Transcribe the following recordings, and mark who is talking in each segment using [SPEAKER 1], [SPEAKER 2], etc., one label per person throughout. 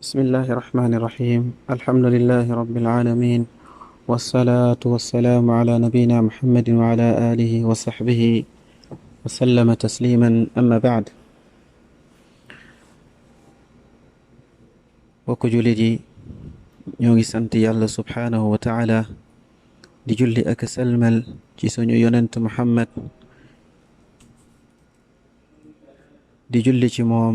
[SPEAKER 1] بسم الله الرحمن الرحيم الحمد لله رب العالمين والصلاة والسلام على نبينا محمد وعلى آله وصحبه وسلم تسليما أما بعد وكجلدي ñoo sant yàlla subhaanahu wa taala di julli ak salmal ci suñu yonent Muhammad di julli ci moom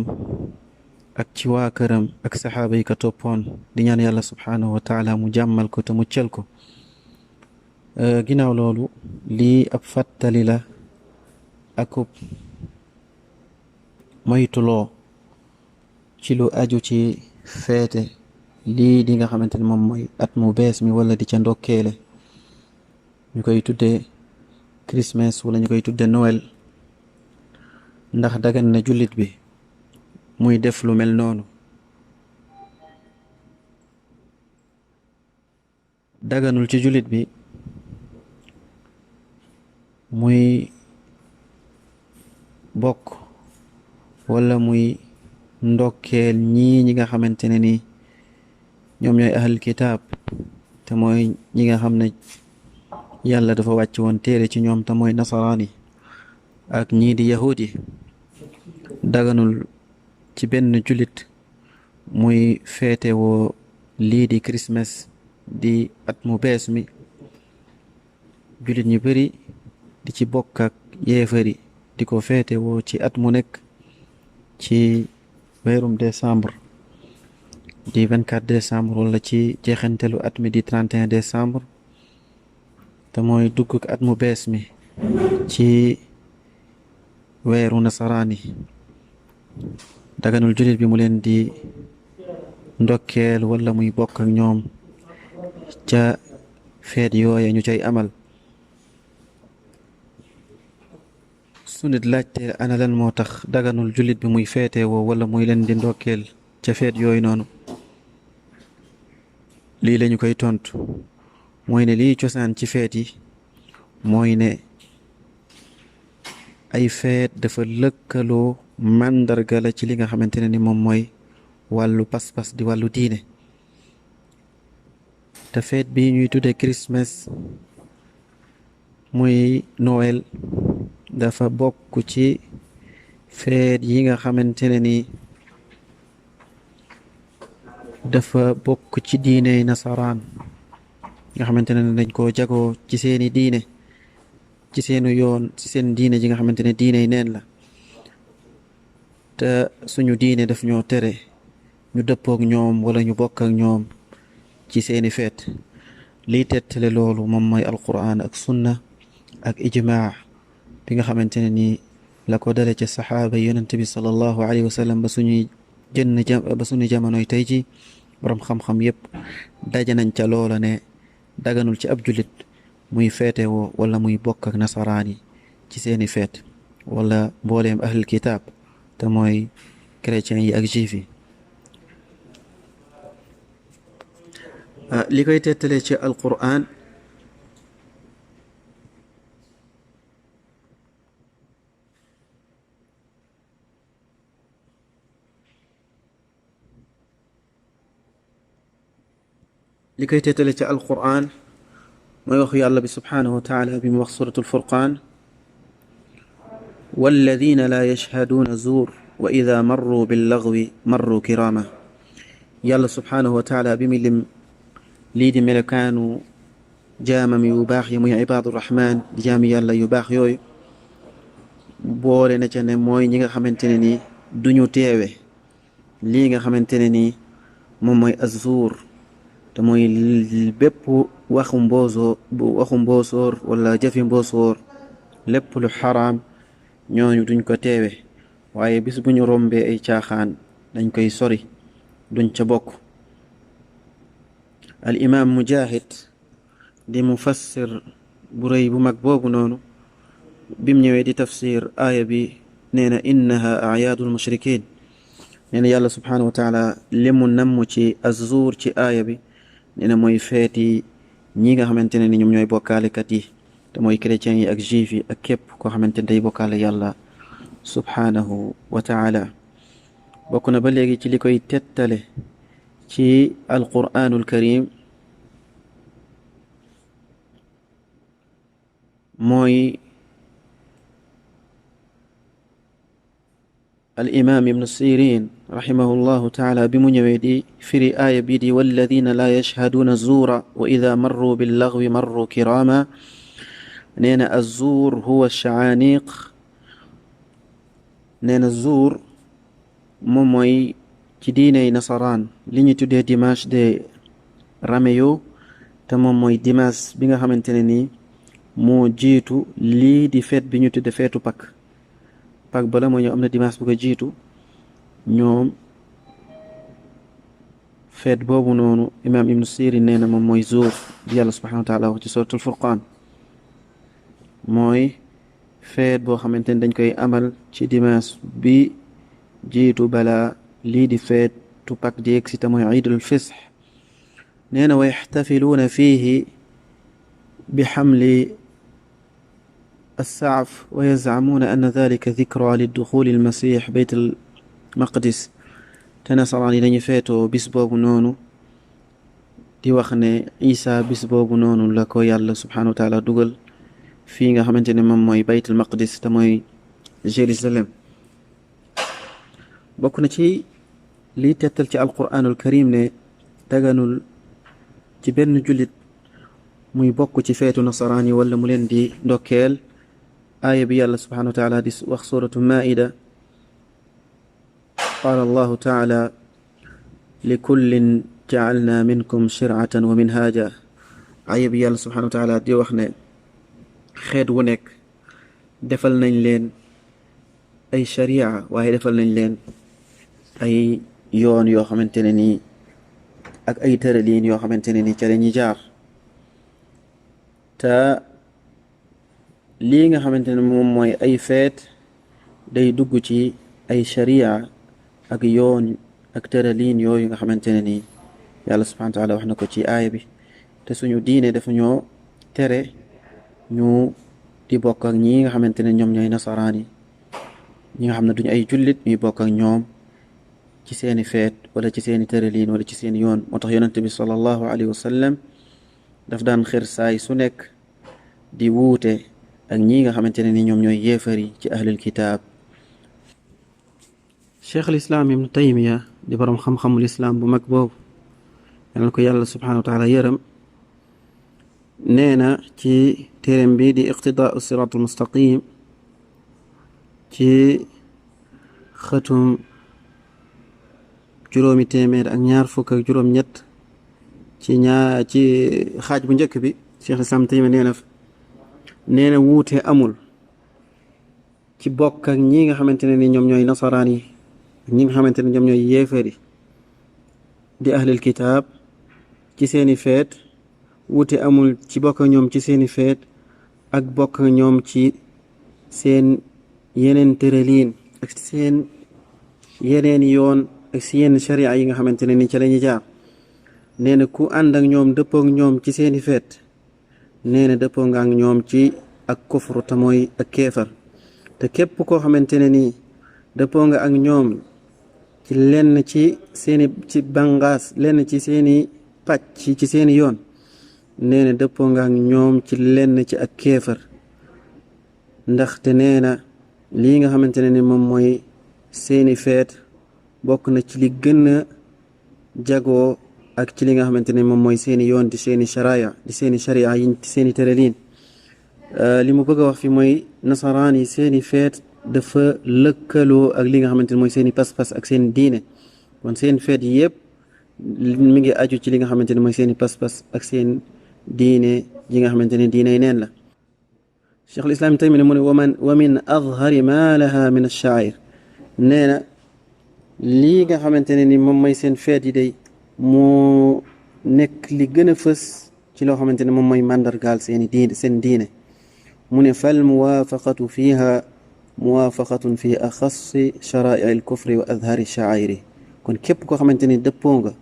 [SPEAKER 1] ak ci waa këram ak saxaaba yi ka toppoon di ñaan yàlla subhaanahu wa taala mu jàmmal ko te muccal ko ginnaaw loolu lii ab fàttali la akub moytuloo ci lu aju ci feete lii di nga xamante ne moom mooy at mu bees mi wala di ca ndokkeele ñu koy tudde Christmas wala ñu koy tudde Noël ndax dagan na jullit bi muy def lu mel noonu daganul ci jullit bi muy bokk wala muy ndokkeel ñi nga xamante ne ni ñoom ñooy ahlul kitaab te mooy ñi nga xam ne yàlla dafa wàcc woon téere ci ñoom te mooy nasaraan yi ak ñii di yahudi yi daganul ci benn jullit muy feete woo lii di Christmas di at mu bees mi jullit ñu bari di ci bokk ak yéefari di ko feete woo ci at mu nekk ci weerum décembre di 24 décembre wala ci jeexantelu at mi di 31 décembre te mooy dugg at mu bees mi ci weeru nasaraan yi daganul jullit bi mu leen di ndokkeel wala muy bokk ak ñoom ca feet yooya ñu cay amal su nit laajte ana lan moo tax daganul jullit bi muy feete woo wala muy leen di ndokkeel ca feet yooyu noonu lii lañu koy tontu mooy ne lii cosaan ci feet yi mooy ne ay feet dafa lëkkaloo màndarga la ci li nga xamante ne ni moom mooy wàllu pas-pas di wàllu diine te feet bi ñuy tudde Christmas muy Noël dafa bokk ci feet yi nga xamante ne ni dafa bokk ci diiney nasaraan nga xamante ne dañ koo jagoo ci seeni diine ci seenu yoon ci seen diine ji nga xamante ne diiney neen la te suñu diine daf ñoo tere ñu dëppook ñoom wala ñu bokk ak ñoom ci seeni feet liy tettale loolu moom mooy alquran ak sunna ak ijmaa bi nga xamante ne ni la ko dale ci saxaaba yonent bi sallallahu alayhi wa sallam ba suñu jamonoy tey ji boroom xam-xam yépp daje nañ ca loola ne daganul ci ab jullit muy feete woo wala muy bokk ak nasaraan yi ci seeni feet wala mbooleem ahlul kitaab te mooy chrétiens yi ak juif yi li koy tettale ci alquran li koy tettale ci alquran mooy waxu yàlla bi subhaanahu wa taala bi mu wax suratul furqaan walladina laa yashhaduuna zuur wa ida marru billagwi marru kiraama yàlla subhaanahu wa taala bi mu lim lii di melokaanu jaamam yu baax yi muy ibaadu rahmaan di jaami yàlla yu baax yooyu boole na ca ne mooy ñi nga xamante ne ni duñu teewe lii nga xamante ne ni moom mooy azzuur te mooy bépp waxu mboosoor wala jëfi mboosoor lépp lu xaraam ñooñu duñ ko teewe waaye bis bu ñu rombee ay caaxaan dañ koy sori duñ ca bokk al imaam mujahid di mufassir bu rëy bu mag boobu noonu bim ñëwee di tafsir aaya bi nee na innaha ayaadul mushrikin nee na yàlla subhaanahu wa taala limu namm ci azzuur ci aaya bi nee na mooy feeti ñi nga xamante ne ni ñoom ñooy bokkaalekat yi te mooy chrétiens yi ak juif yi ak képp koo xamante ne day bokkaale yàlla subhaanahu wa taala bokk na ba léegi ci li koy tettale ci alquraanul karim mooy al imaam ibnu sirin rahimahullahu taala bi mu ñëwee di firi aaya bii di walladina laa yashhaduuna zuura wa ida marru billaghwi marru kiraama nee na azzuur huwa shaaniq nee na zuur moom mooy ci diiney nasaraan li ñu tuddee dimanche de Rameyo te moom mooy dimanche bi nga xamante ne nii moo jiitu lii di feet bi ñu tudde feetu Pâques bala moo ñëw am na dimanche bu ko jiitu ñoom feet boobu noonu imaam ibnu sirin nee na moom mooy zuur di yàlla subhanahu wa taala wax ci suratul furqaan mooy feet boo xamante ne dañ koy amal ci dimanche bi jiitu balaa lii di feetu Pâques di yegsi te mooy iidul fisx nee na wa yaxtafiluuna fiihi bi xamli alsaaf wa yazcamuuna anna dalika dikra lidduxuli almasix beyt almaqdis te nasaraan yi dañu feetoo bis boobu noonu di wax ne isa bis boobu noonu la ko yàlla subhanahu wa taala dugal fii nga xamante ne moom mooy beyt almaqdis te mooy Jérusalem bokk na ci liy tettal ci alquraanul karim ne daganul ci benn jullit muy bokk ci feetu nasaraan yi wala mu leen di ndokkeel aaya bi yàlla subhanahu wa taala di wax suratu maida qaala allahu taala li kullin jacalna minkum shircatan wa minhaaja aaya bi yàlla subhanahu wa taala di wax ne xeet wu nekk defal nañ leen ay sharia waaye defal nañ leen ay yoon yoo xamante ne nii ak ay tëraliin yoo xamante ne nii ca lañuy jaar te lii nga xamante ne moom mooy ay feet day dugg ci ay sharia ak yoon ak tëraliin yooyu nga xamante ne nii yàlla subhanahu wa taala wax na ko ci aaya bi te suñu diine dafa ñoo tere ñu di bokk ak ñi nga xamante ne ñoom ñooy nasaraan yi ñi nga xam ne duñu ay jullit ñuy bokk ak ñoom ci seeni feet wala ci seeni tëraliin wala ci seeni yoon moo tax yonent bi sallallahu alayhi wa sallam daf daan xër saay su nekk di wuute ak ñi nga xamante ne ni ñoom ñooy yéefari ci ahlul kitaab cheikh al islaam ibnu taymiya di boroom xam-xamul islaam bu mag boobu yal ko yàlla subhanahu wa taala yërëm nee na ci téereem bi di iqtidaau siraatul mustaqim ci xëtum juróomi téeméer ak ñaar fukk ak juróom ñett ci xaaj bu njëkk bi cheikh islam taymiya nee na wuute amul ci bokk ak ñi nga xamante ne ni ñoom ñooy nasaraan yi ak ñi nga xamante ne ñoom ñooy yéefari di ahlul kitaab ci seeni feet wuute amul ci bokk ak ñoom ci seeni feet ak bokk ak ñoom ci seen yeneen tëraliin ak seen yeneen yoon ak si yenn sharia yi nga xamante ne ni ca lañuy jaar nee na ku ànd ak ñoom dëppoo ak ñoom ci seeni feet nee na dëppoo nga ak ñoom ci ak kufru te mooy ak keefar te képp koo xamante ne nii dëppoo nga ak ñoom ci lenn ci seeni ci bangaas lenn ci seeni pàcc ci seeni yoon nee na dëppoo nga ak ñoom ci lenn ci ak keefar ndaxte nee na lii nga xamante ne ni moom mooy seeni feet bokk na ci li gën a jagoo ak ci li nga xamante ne moom mooy seeni yoon di seeni sharia yi seeni tëraliin li mu bëgg a wax fi mooy nasaraan yi seeni feet dafa lëkkaloo ak li nga xamante ne mooy seeni pas-pas ak seen diine kon seen feet yi yëpp mi ngi aju ci li nga xamante ne mooy seeni pas-pas ak seen diine yi nga xamante ne diine yi neen la cheikh al islam tamit mu ne wa min adhari ma laha min ash-sha'ir nee na lii nga xamante ne ni moom mooy seen feet yi day moo nekk li gën a fës ci loo xamante ne moom mooy màndargaal seen diine mu ne fal muwaafaqatu fiha muwaafaqatun fi axassi sharaai al kufri wa adhari sha'airi kon képp koo xamante ni dëppoo nga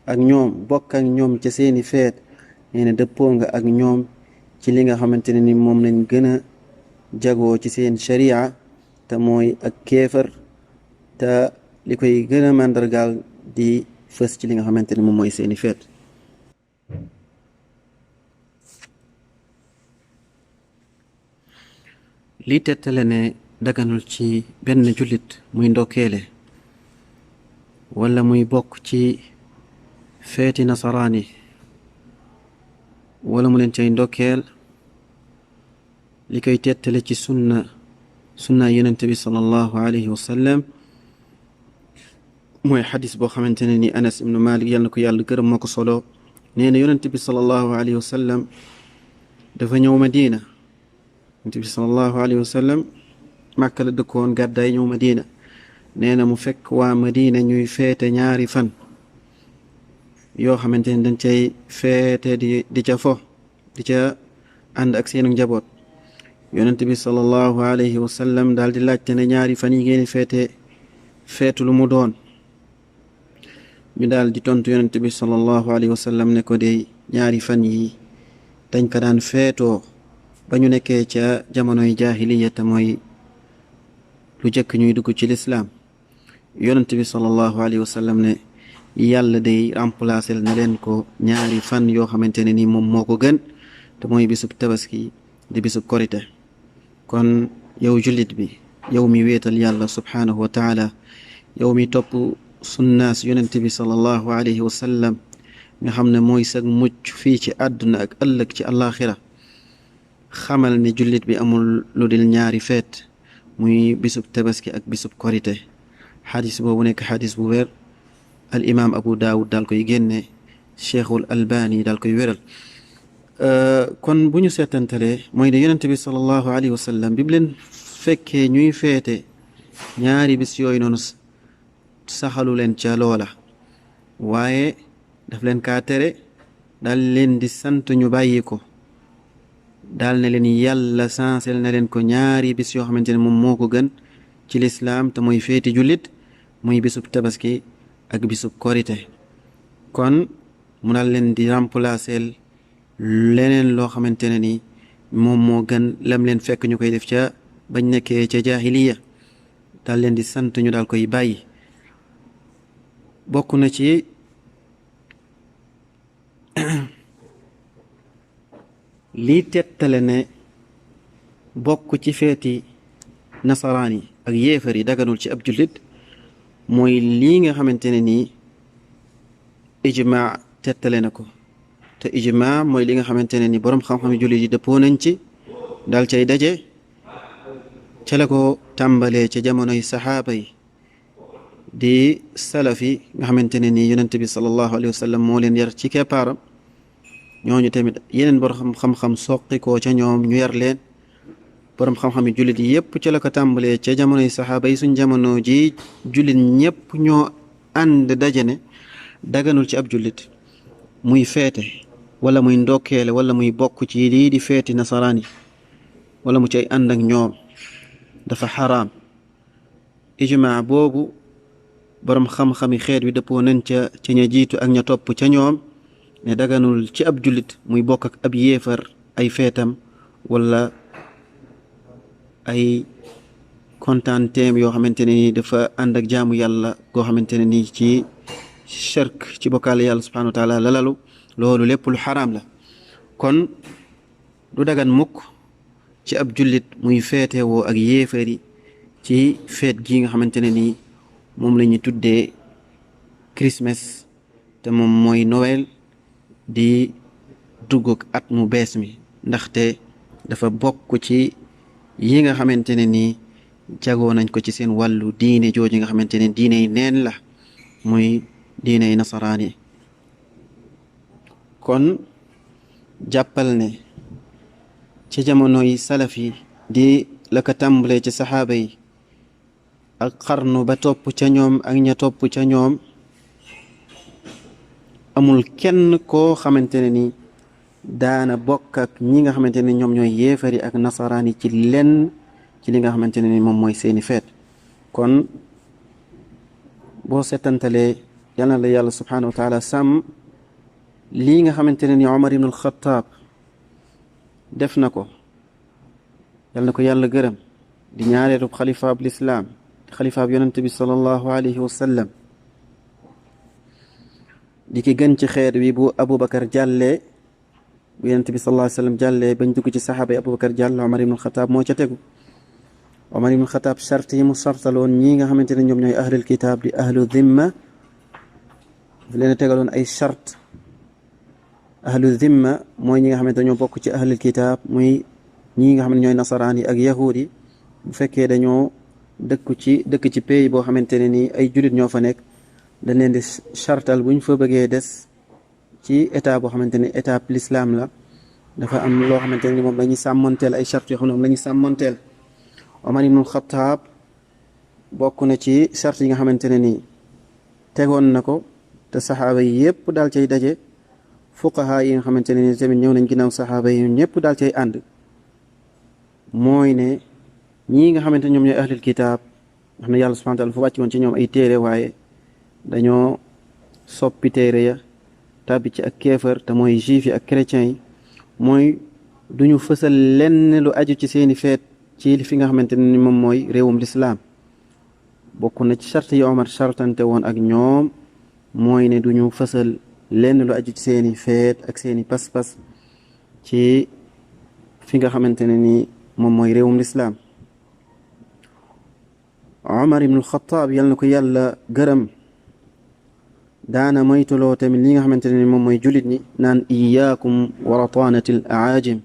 [SPEAKER 1] ak ñoom bokk ak ñoom ca seeni feet nee na dëppoo nga ak ñoom ci li nga xamante ne ni moom lañ gën a jagoo ci seen sharia te mooy ak kéefar te li koy gën a màndargaal di fës ci li nga xamante ne moom mooy seeni feet. lii tettale ne daganul ci benn jullit muy ndokkeele wala muy bokk ci feeti nasaraan yi wala mu leen cay ndokkeel li koy tettale ci sunna yonent bi sallallahu alayhi wa sallam mooy xadis boo xamante ne ni Anas ibnu Malik yàlla na ko yàlla gërëm moo ko solo nee na yonent bi sallallahu alayhi wa sallam dafa ñëw Madina. yonent bi sallallahu alayhi wa sallam Màkka la dëkkoon gàddaay ñëw Madina. nee na mu fekk waa Madina ñuy feete ñaari fan yoo xamante ne dañ cay feete di ca fo di ca ànd ak seenu njaboot. yonent bi sallallahu alayhi wa sallam daal di laajte ne ñaari fan yi ngeen feete feetu lu mu doon. ñu daal di tontu yonent bi sallallahu alayhi wa sallam ne ko de ñaari fan yi dañ ko daan feetoo ba ñu nekkee ca jamonoy jaahiliya te mooy lu jëkk ñuy dugg ci lislaam. yonent bi sallallahu alayhi wa sallam ne yàlla day remplacer na leen ko ñaari fan yoo xamante ne ni moom moo ko gën te mooy bisub tabaski di bisub korite. kon yow jullit bi yow mi wéetal yàlla subhaanahu wa taala yow mi topp sunnaas yonent bi sallallahu alayhi wa sallam nga xam ne mooy sag mucc fii ci àdduna ak ëllëg ci àllaaxira xamal ne jullit bi amul lu dil ñaari feet muy bisub tabaski ak bisub korite. xadis boobu nekk xadis bu wér al imaam Abu Daawud daal koy génne Cheikhul Albani daal koy wéral. kon bu ñu seetantalee mooy ne yonent bi sallallahu alayhi wa sallam bi mu leen fekkee ñuy feete ñaari bis yooyu noonu saxalu leen ca loola waaye daf leen kaa tere daal leen di sant ñu bàyyi ko daal ne leen yàlla sansel na leen ko ñaari bis yoo xamante ne moom moo ko gën ci lislaam te mooy feeti jullit muy bisub tabaski ak bisub korite. kon mu daal leen di remplacer leneen loo xamante ne ni moom moo gën lam leen fekk ñu koy def ca bañ nekkee ca jaahiliya daal leen di sant ñu daal koy bàyyi. bokk na ci lii tettale ne bokk ci feeti nasaraan yi ak yéefar yi daganul ci ab jullit mooy lii nga xamante ne nii ijmaa tettale na ko. te ijmaa mooy li nga xamante ne ni boroom xam-xam jullit yi dëppoo nañ ci daal cay daje ca la ko tàmbalee ca jamonoy saxaaba yi di salafi nga xamante ne nii yonent bi sallallahu alayhi wa sallam moo leen yar ci keppaaram. ñooñu tamit yeneen boroom xam-xam soqi koo ca ñoom ñu yar leen boroom xam-xam yi jullit yi yépp ca la ko tàmbalee ca jamonoy saxaaba yi suñ jamono ji jullit ñépp ñoo ànd daje ne daganul ci ab jullit muy feete wala muy ndokkeele wala muy bokk ci lii di feeti nasaraan yi wala mu cay ànd ak ñoom dafa xaraam. ijmaa boobu boroom xam-xami xeet wi dëppoo nañ ca ña jiitu ak ña topp ca ñoom ne daganul ci ab jullit muy bokk ak ab yéefar ay feetam wala ay kontaanteem yoo xamante ne ni dafa ànd ak jaamu yàlla goo xamante ne ni ci shirk ci bokkaale yàlla subhanahu wa taala lalalu loolu lépp lu xaraam la. kon du dagan mukk ci ab jullit muy feetewoo ak yéefari ci feet gi nga xamante ne ni moom la ñu tuddee Christmas te moom mooy Noël di dugg ak at mu bees mi ndaxte dafa bokk ci yi nga xamante ne ni jagoo nañ ko ci seen wàllu diine jooju nga xamante ne diine yi neen la muy diine yi nasaraan yi. kon jàppal ne ci jamono yi salaf yi di la ko tàmbalee ci saxaaba yi ak xarnu ba topp ca ñoom ak ña topp ca ñoom amul kenn koo xamante ne ni daana bokk ak ñi nga xamante ne ñoom ñooy yéefari ak nasaraan yi ci lenn ci li nga xamante ne ni moom mooy seeni feet. kon boo setantalee yal na la yàlla subhanahu wa taala sàmm lii nga xamante ne ni Omar ibn al-Khattab def na ko yal na ko yàlla gërëm di ñaareelu xalifaab lislaam di xalifaab yonente bi sallallahu alayhi wa sallam di ki gën ci xeet wi bu Aboubacar jàllee bu yonent bi sallallahu alayhi wa sallam jàllee bañ dugg ci saxaaba yi Aboubacar jàll Omar ibn Xataab moo ca tegu Omar ibn Xataab charte yi mu sartaloon ñii nga xamante ne ñoom ñooy ahlul kitaab di ahlu dhimma daf leen a tegaloon ay charte ahlu dhimma mooy ñi nga xamante ne ñoo bokk ci ahlul kitaab muy ñii nga xam ne ñooy nasaraan yi ak yahuud yi bu fekkee dañoo dëkk ci pays boo xamante ne nii ay jullit ñoo fa nekk dañ leen di chartal bu ñu fa bëggee des ci état boo xamante ne état l'islam la dafa am loo xamante ne ni moom la ñuy sàmmanteel ay charte yoo xam ne moom la ñuy sàmmanteel Omar ibnul Xataab bokk na ci charte yi nga xamante ne nii tegoon na ko te saxaaba yi yëpp daal cay daje fuqaha yi nga xamante ne nii tamit ñëw nañ ginnaaw saxaaba yi ñëpp daal cay ànd mooy ne ñii nga xamante ñoom ñooy ahlul kitaab wax na yàlla subhaanahu wa taala fu wàcc woon ci ñoom ay téere waaye dañoo soppi téere ya tàbbi ci ak kéefër te mooy juif yi ak chrétiens yi mooy duñu fësal lenn lu aju ci seeni feet ci fi nga xamante ne ni moom mooy réewum lislaam bokk na ci charte yi Omar chartante woon ak ñoom mooy ne duñu fësal lenn lu aju ci seeni feet ak seeni pas-pas ci fi nga xamante ne ni moom mooy réewum lislaam Omar ibn al-Khattab yal na ko yàlla gërëm daana moytuloo tamit li nga xamante ne ni moom mooy jullit ñi naan iyaakum wa rataanati al aajim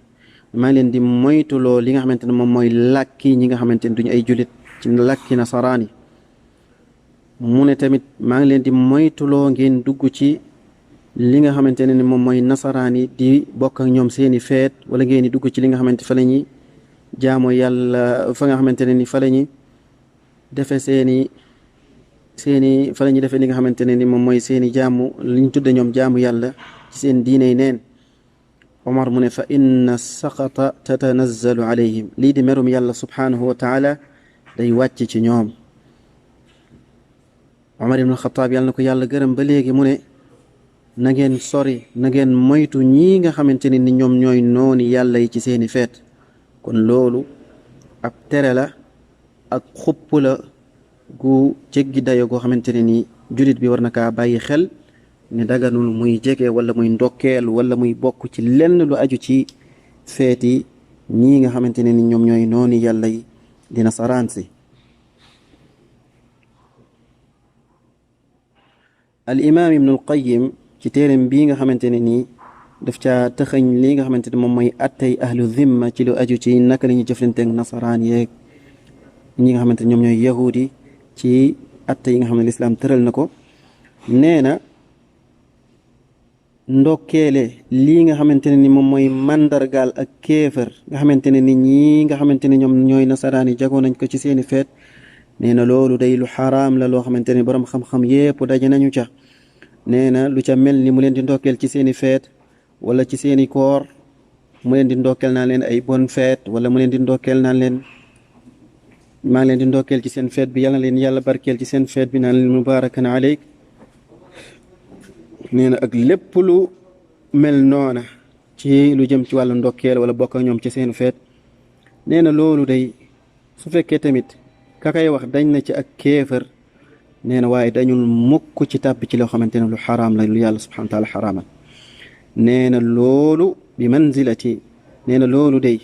[SPEAKER 1] maa leen di moytuloo li nga xamante ne moom mooy làkki ñi nga xamante ne duñu ay jullit ci làkki nasaraan yi mu ne tamit maa ngi leen di moytuloo ngeen dugg ci li nga xamante ne ni moom mooy nasaraan yi di bokk ak ñoom seeni feet wala ngeen di dugg ci li nga xamante fa la ñuy jaamoo yàlla fa nga xamante ne ni fa la ñuy defe seeni fa la ñuy defee li nga xamante ne ni moom mooy seeni jaamu li ñu tudde ñoom jaamu yàlla ci seen diiney neen Omar mu ne fa inna saqata tatanazzalu alayhim lii di merum yàlla subhanahu wa taala day wàcc ci ñoom Omar ibn Xataab yàlla na ko yàlla gërëm ba léegi mu ne na ngeen sori na ngeen moytu ñii nga xamante ne ni ñoom ñooy nooni yàlla yi ci seeni feet kon loolu ab tere la ak xupp la gu jéggi dayo goo xamante ne ni jullit bi war na kaa bàyyi xel ne daganul muy jege wala muy ndokkeel wala muy bokk ci lenn lu aju ci feeti ñii nga xamante ne ni ñoom ñooy nooni yàlla yi di nasaraan si al imaam ibnu al qayyim ci téereem bii nga xamante ne nii daf caa tëxëñ lii nga xamante ne moom mooy attey ahlu dhimma ci lu aju ci naka la ñuy jëflanteeg nasaraan yeeg ñi nga xamante ne ñoom ñooy yahudi ci atte yi nga xam ne lislaam tëral na ko nee na ndokkeele lii nga xamante ne ni moom mooy mandargaal ak kéefër nga xamante ne ni ñii nga xamante ne ñoom ñooy nasaraan yi jagoo nañ ko ci seeni feet nee na loolu day lu xaraam la loo xamante ne borom xam-xam yépp daje nañu ca nee na lu ca mel ni mu leen di ndokkeel ci seeni feet wala ci seeni koor mu leen di ndokkeel naan leen ay bonne fête wala mu leen di ndokkeel naan leen maa ngi leen di ndokkeel ci seen feet bi yàlla leen yàlla barkeel ci seen feet bi naan leen mubarakan aleyk nee na ak lépp lu mel noona ci lu jëm ci wàllu ndokkeel wala bokk ak ñoom ci seen feet nee na loolu day su fekkee tamit ka kay wax dañ na ci ak kéefër nee na waaye dañul mukk ci tàbbi ci loo xamante ne lu xaraam la lu yàlla subhanahu wa taala xaraamal nee na loolu bi manzilati nee na loolu day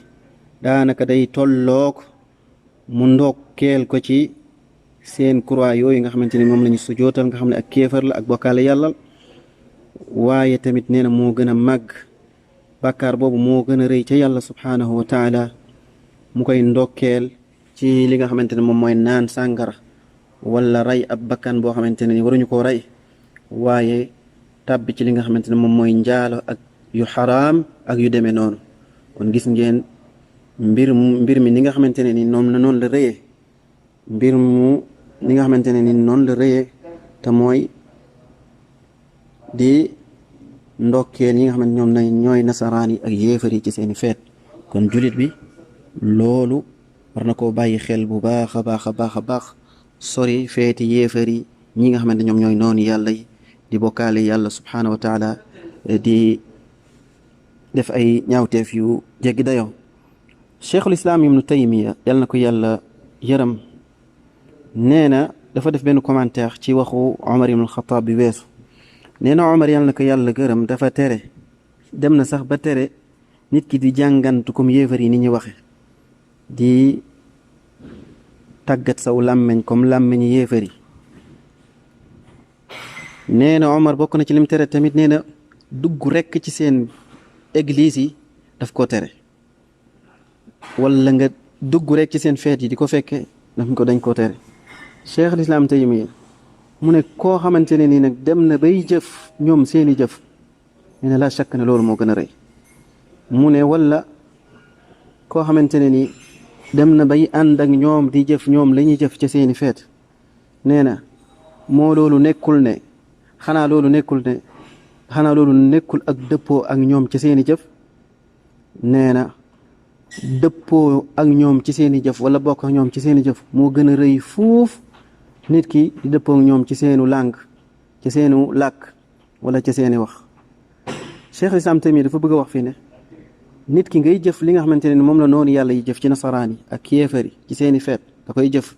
[SPEAKER 1] daanaka day tolloog mu ndokkeel ko ci seen croix yooyu nga xamante ne moom la ñu sujootal nga xam ne ak kéefar la ak bokkaale yàlla waaye tamit nee na moo gën a màgg bàkkaar boobu moo gën a rëy ca yàlla subhanahu wa taala mu koy ndokkeel ci li nga xamante ne moom mooy naan sàngara wala rey ab bakkan boo xamante ne ni waruñu koo rey waaye tàbbi ci li nga xamante ne moom mooy njaalo ak yu xaraam ak yu demee noonu kon gis ngeen mbir mi ni nga xamante ne ni noonu la rëyee mbir mu ni nga xamante ne ni noonu la rëyee te mooy di ndokkeel ñi nga xamante ñoom ñooy nasaraan yi ak yéefar yi ci seeni feet kon jullit bi loolu war na koo bàyyi xel bu baax a baax a baax a baax sori feeti yéefar yi ñi nga xamante ñoom ñooy noonu yàlla yi di bokkaale yàlla subhanahu wa taala di def ay ñaawteef yu jéggi dayoo cheikhul islaam ibnu taymiya yal na ko yàlla yërëm nee na dafa def benn commentaire ci waxu Omar ibn al-Khattab bi weesu nee na Omar yàlla na ko yàlla gërëm dafa tere dem na sax ba tere nit ki di jàngantu comme yéefar yi ni ñu waxe di tàggat saw làmmeñ comme làmmeñ yéefar yi. nee na Omar bokk na ci lim tere tamit nee na dugg rekk ci seen église yi daf koo tere wala nga dugg rek ci seen feet yi di ko fekke dañ koo tere. Cheikh al Islam Taymiyya mu ne koo xamante ne nii nag dem na bay jëf ñoom seeni jëf nee na la shakk ne loolu moo gën a rëy. mu ne wala koo xamante ne nii dem na bay ànd ak ñoom di jëf ñoom la ñuy jëf ca seeni feet nee na loolu nekkul ne xanaa loolu nekkul ak dëppoo ak ñoom ci seeni jëf. nee na dëppoo ak ñoom ci seeni jëf wala bokk ak ñoom ci seeni jëf moo gën a rëy fuuf nit ki di dëppoo ak ñoom ci seenu làng ci seenu làkk wala ci seeni wax. Cheikh Islam tamit dafa bëgg a wax fii ne nit ki ngay jëf li nga xamante ne moom la noonu yàlla yi jëf ci nasaraan yi ak yéefar yi ci seeni feet da koy jëf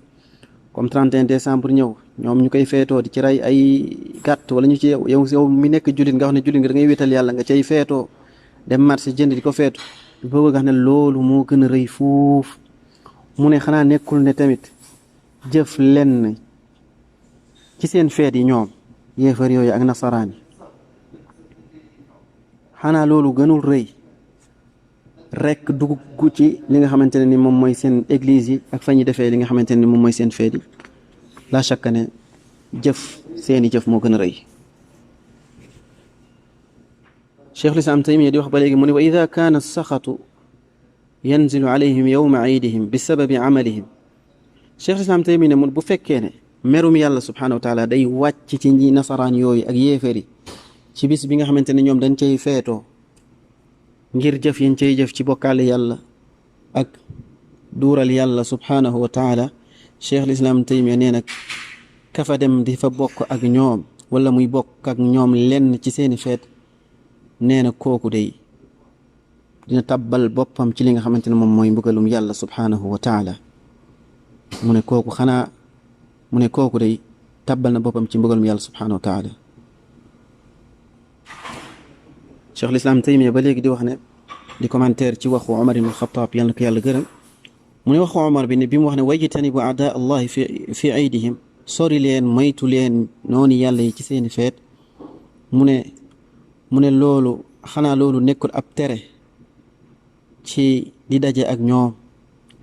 [SPEAKER 1] comme 31 décembre ñëw ñoom ñu koy feetoo di ci rey ay gàtt wala ñu ci yow mi nekk jullit nga wax ne jullit nga da ngay wéetal yàlla nga cay feetoo dem marché jënd di ko feetu du bëgg a wax ne loolu moo gën a rëy fuuf. mu ne xanaa nekkul ne tamit jëf lenn ci seen feet yi ñoom yéefar yooyu ak nasaraan yi xanaa loolu gënul rëy rekk dugg ci li nga xamante ne ni moom mooy seen église yi ak fa ñuy defee li nga xamante ne ni moom mooy seen feet yi. la shakka ne jëf seeni jëf moo gën a rëy. Cheikh al-Islam Taymiyya di wax ba léegi mu ne wa ida kaana saxatu yanzilu alayhim yowma ciidihim bi sababi amalihim. Cheikh al-Islam Taymiyya ne mun bu fekkee ne merum yàlla subhanahu wa taala day wàcc ci ñi nasaraan yooyu ak yéefari ci bis bi nga xamante ne ñoom dañ cay feetoo ngir jëf yiñ cay jëf ci bokkaale yàlla ak duural yàlla subhanahu wa taala. Cheikh al-Islam Taymiyya nee nag kafa dem di fa bokk ak ñoom wala muy bokk ak ñoom lenn ci seeni feet nee na kooku day dina tabbal boppam ci li nga xamante ne moom mooy mbugalum yàlla subhanahu wa taala. mu ne kooku day tabbal na boppam ci mbugalum yàlla subhanahu wa taala. Cheikh al-Islam Taymiyya ba léegi di wax ne di commentaire ci waxu Omar ibn al-Khattab yàlla na ko yàlla gërëm. mu ne waxu Omar bi ne bi mu wax ne wajtanibu a'daa allahi fi aydihim sori leen moytu leen noonu yàlla yi ci seeni feet. mu ne loolu xanaa loolu nekkul ab tere ci di daje ak ñoom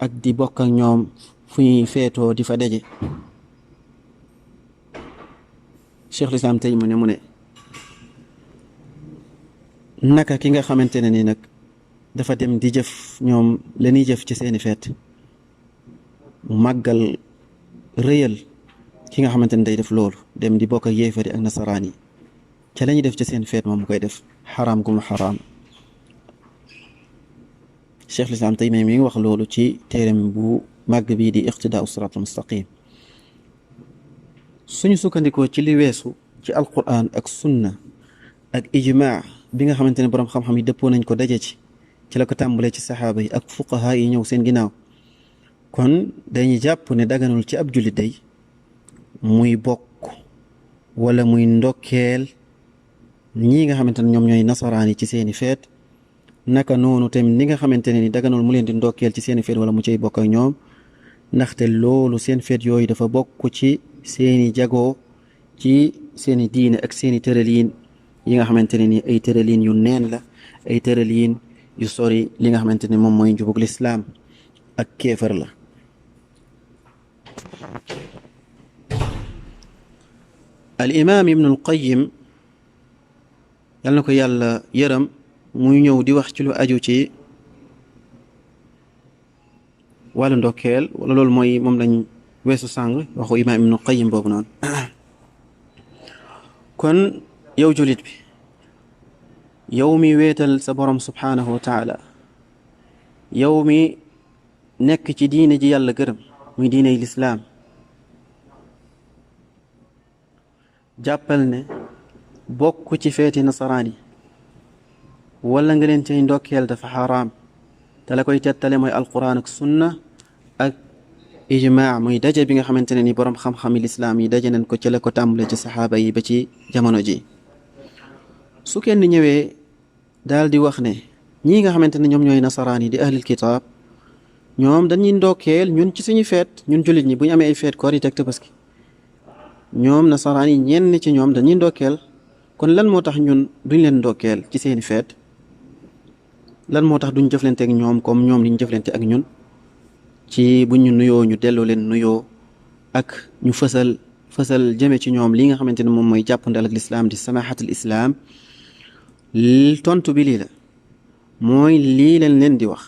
[SPEAKER 1] ak di bokk ak ñoom fu ñuy feetoo di fa daje. Cheikh al-Islam Taymiyya mu ne naka ki nga xamante ne ni nag dafa dem di jëf ñoom la ñuy jëf ci seeni feet mu màggal rëyal ki nga xamante ne day def loolu dem di bokk ak yéefari ak nasaraan yi ca la ñuy def ci seen feet moom mu koy def xaraam gu mu xaraam. Cheikh al-Islam Taymiyya mi ngi wax loolu ci téereem bu màgg bii di iqtidaa'u siraatal mustaqim. suñu sukkandikoo ci li weesu ci alquran ak sunna ak ijmaa bi nga xamante ne boroom xam-xam yi dëppoo nañ ko daje ci la ko tàmbalee ci saxaaba yi ak fuqaha yi ñëw seen ginnaaw kon dañuy jàpp ne daganul ci ab jullit day muy bokk wala muy ndokkeel ñii nga xamante ne ñoom ñooy nasaraan yi ci seeni feet. naka noonu tamit ni nga xamante ne ni daganul mu leen di ndokkeel ci seeni feet wala mu cay bokk ak ñoom ndaxte loolu seen feet yooyu dafa bokk ci seeni jagoo ci seeni diine ak seeni tëraliin yi nga xamante ne ni ay tëraliin yu neen la ay tëraliin yu sori li nga xamante ne moom mooy njubug lislaam ak kéefar la. al imaam ibnu al qayyim yal na ko yàlla yërëm muy ñëw di wax ci lu aju ci wàllu ndokkeel wala loolu mooy moom lañ weesu sàng waxu imaam ibnu qayyim boobu noonu. kon yow julit bi yow mi wéetal sa borom subhaanahu wa taala yow mi nekk ci diine ji yàlla gërëm muy diiney lislaam jàppal ne bokk ci feeti nasaraan yi wala nga leen cay ndokkeel dafa xaraam te la koy tettale mooy alquran ak sunna ak ijmaa muy daje bi nga xamante ne ni boroom xam-xami lislaam yi daje nañ ko ci la ko tàmbale ci saxaaba yi ba ci jamono ji. su kenn ñëwee daal di wax ne ñii nga xamante ne ñoom ñooy nasaraan yi di ahlil kitaab ñoom dañuy ndokkeel ñun ci suñu feet ñun jullit ñi bu ñu amee ay feet Korite ak Tabaski ñoom nasaraan yi ñenn ci ñoom dañuy ndokkeel kon lan moo tax ñun duñ leen ndokkeel ci seeni feet lan moo tax duñ jëflante ak ñoom comme ñoom liñ jëflante ak ñun ci bu ñu nuyoo ñu delloo leen nuyoo ak ñu fësal jëme ci ñoom li nga xamante ne moom mooy jàppandal ak lislaam di samahatul islaam tontu bi lii la mooy lii leen di wax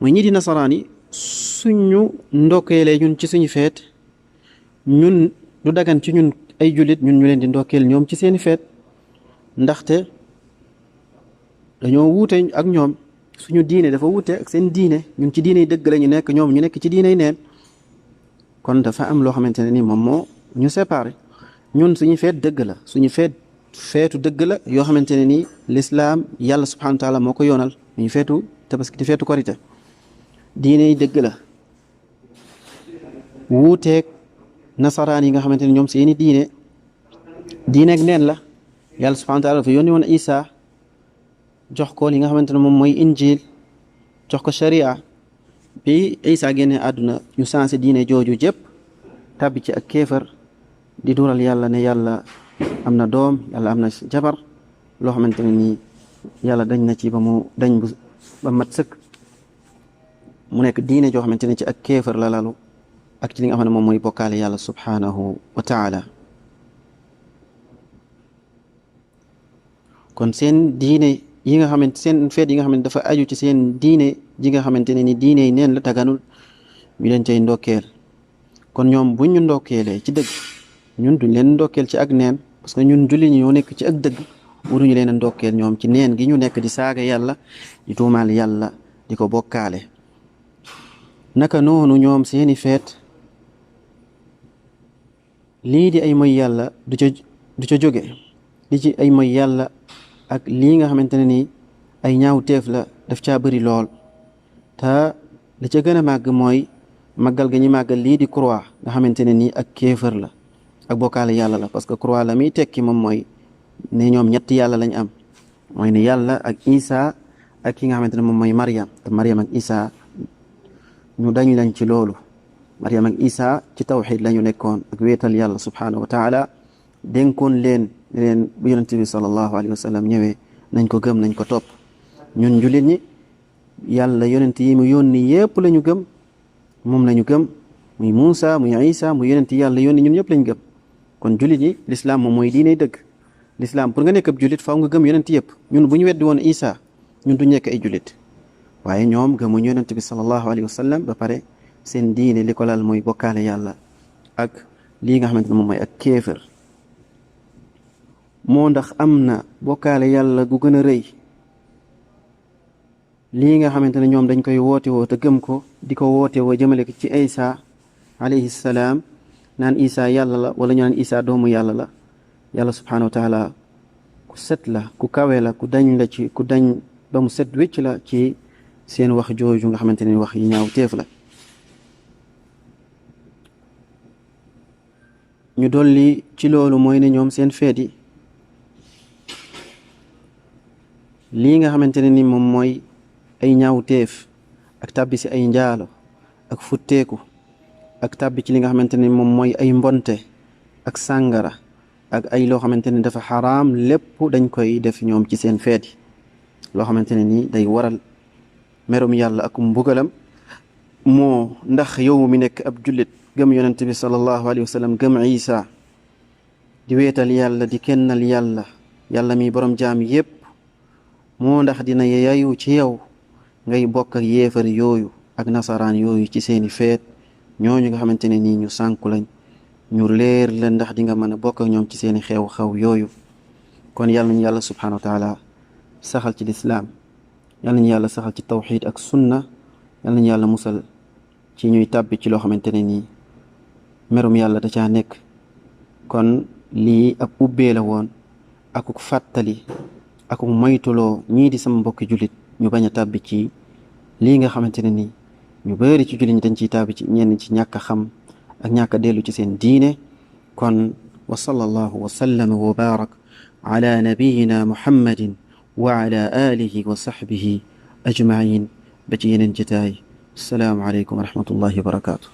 [SPEAKER 1] mooy ñi di nasaraan yi suñu ndokkeelee ñun ci suñu feet ñun du dagan ci ñun ay jullit ñun ñu leen di ndokkeel ñoom ci seeni feet ndaxte dañoo wuute ak ñoom suñu diine dafa wuute ak seen diine ñun ci diine yi dëgg la ñu nekk ñoom ñu nekk ci diine yi neen kon dafa am loo xamante ne ni moom moo ñu séparé ñun suñu feet dëgg la suñu feetu dëgg la yoo xamante ne ni lislaam yàlla subhanahu wa taala moo ko yoonal ñu feetu tabaski di feetu korite diine yi dëgg la wuuteeg nasaraan yi nga xamante ne ñoom seeni diine ak neen la yàlla subhanahu wa taala dafa yónni woon Isa jox ko li nga xamante ne moom mooy injil jox ko sharia bi Isa génne àdduna ñu sensé diine jooju jëpp tàbbi ci ak kéefar di dural yàlla ne yàlla am na doom yàlla am na jabar loo xamante ne nii yàlla dañ na ci ba mat sëkk mu nekk diine joo xamante ne ci ak kéefar la lalu ak ci li nga xam ne moom mooy bokkaale yàlla subhanahu wa taala kon seen diine yi nga xamante seen feet yi nga xamante dafa aju ci seen diine ji nga xamante ne ni diine yi neen la taganul ñu leen cay ndokkeel kon ñoom buñ ñu ndokkeelee ci dëgg ñun duñ leen ndokkeel ci ak neen parce que ñun julli ñoo nekk ci ak dëgg waruñu leen a ndokkeel ñoom ci neen gi ñu nekk di saaga yàlla di tuumaal yàlla di ko bokkaale naka noonu ñoom seeni feet lii di ay moy yàlla du ca jóge li ci ay moy yàlla ak lii nga xamante ne ni ay ñaaw teef la daf caa bëri lool te li ca gën a màgg mooy màggal ga ñu màggal lii di croix nga xamante ne nii ak kéefër la ak bokkaale yàlla la parce que croix la muy tekki moom mooy ne ñoom ñetti yàlla lañ am mooy ne yàlla ak Isa ak ki nga xamante ne moom mooy Maryam te Maryam ak Isa ñu dañ lañ ci loolu Maryam ak Isa ci tawxid la ñu nekkoon ak wéetal yàlla subhanahu wa taala dénkoon leen bu yonent bi sallallahu alayhi wa sallam ñëwee nañ ko gëm nañ ko topp ñun jullit ñi yàlla yonent yi mu yónni yépp la ñu gëm moom la ñu gëm muy Muusa muy Isa muy yonent yàlla yónni ñun ñëpp lañ gëm kon jullit yi l'islam moom mooy diine dëgg l'islam pour nga nekk ab jullit faaw nga gëm yonent yëpp ñun bu ñu weddi woon Isa ñun du nekk ay jullit waaye ñoom gëmuñ yonent bi sallallahu alayhi wa sallam ba pare seen diine li ko lal mooy bokkaale yàlla ak lii nga xamante ne moom mooy ak kéefër moo ndax am na bokkaale yàlla gu gën a rëy lii nga xamante ne ñoom dañ koy woote woo te gëm ko di ko woote woo jëmale ko ci Isa alayhi salaam naan Isa yàlla la wala ñu naan Isa doomu yàlla la yàlla subhanahu wa taala ku set la ku kawe la ku dañ la ci ku dañ ba mu set wécc la ci seen wax jooju nga xamante ne wax yi ñaaw teef la ñu dolli ci loolu mooy ne ñoom seen feet yi lii nga xamante ne ni moom mooy ay ñaaw teef ak tàbbi si ay njaalo ak futteeku ak tàbbi ci li nga xamante ne moom mooy ay mbonte ak sàngara ak ay loo xamante ne dafa xaraam lépp dañ koy def ñoom ci seen feet yi loo xamante ne ni day waral merum yàlla ak mbugalam moo ndax yow mi nekk ab jullit gëm yonent bi sallallahu alayhi wa sallam gëm Isa di weetal yàlla di kennal yàlla mi borom jaam yépp moo ndax dina yayu ci yow ngay bokk ak yéefar yooyu ak nasaraan yooyu ci seeni feet ñooñu nga xamante ne nii ñu sànku lañ ñu leer la ndax di nga mën a bokk ak ñoom ci seeni xew-xew yooyu kon yàlla nañu yàlla subhanahu wa taala saxal ci lislaam yàlla nañu yàlla saxal ci tawxid ak sunna yàlla nañu yàlla musal ci ñuy tàbbi ci loo xamante ne nii merum yàlla da caa nekk kon lii ab ubbee la woon akuk fàttali akuk moytuloo ñii di sama mbokki jullit ñu bañ a tàbbi ci lii nga xamante ne nii ñu bari ci jullit ñi dañ ciy tàbbi ci ñenn ci ñàkk a xam ak ñàkk a dellu ci seen diine kon wa sallallahu wa sallama wa barak ala nabiyina muhammadin wa ala alihi wa sahbihi ajmain ba ci yeneen jataay. Assalaamu aleykum wa rahmatullahi wa barakaatu.